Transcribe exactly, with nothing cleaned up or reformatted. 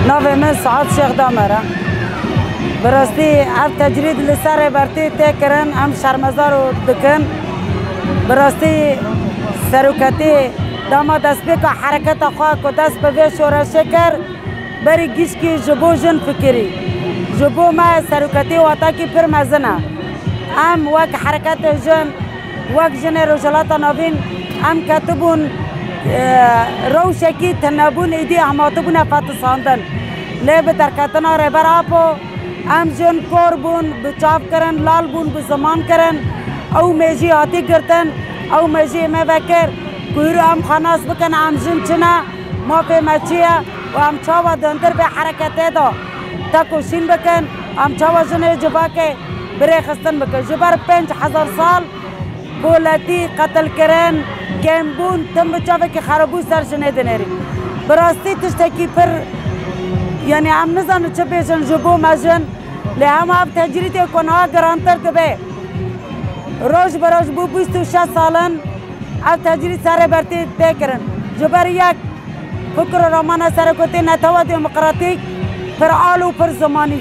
Navê min Suad Şêx Damer e. Bi rastî ev tecrîd li ser Rêbertî tê kirin, em şermezar û dikin. Bi rastî seroketî dema destpêka hereketa xwe ku dest bi vê şoreşê kir, berî gişkî ji bo jin fikirî. Ji bo me seroketî watakî pir mezin e. Em wek hereketê jin, wek jinê Rojhilata Navîn, em ketibûn, e, rewşekî tunebûn, êdî em hatibûne fetisandin. Lê bi derketina Rêber Apo, em jin kor bûn, bi çav kirin, lal bûn, bi ziman kirin. Ew mêjî hatî girtin, ew mêjiyê me vekir, ku hîro em xwe nas bikin, em jin çi ne, mafê me çi ye û em çawa di hundir vê hereketê de tekoşîn bikin, em çawa jinê civakê bi rêxistin bikin. Ji ber pênc hezar sal koletî, qetilkirin, kêmbûn, tim bi çavekî xerabû ser jinê dinêrî. Bi rastî tiştekî pir, yanî em nizanin çi bêjin ji bo me jin, lê hema ev tecrîdê ku niha girantir dibe. Roj bi roj bû bîst û şeş salin ev tecrîd ser Rêbertî tê kirin. Ji ber yek fikr û ramana serekotê netewa demokratîk pir al û pir zimanî.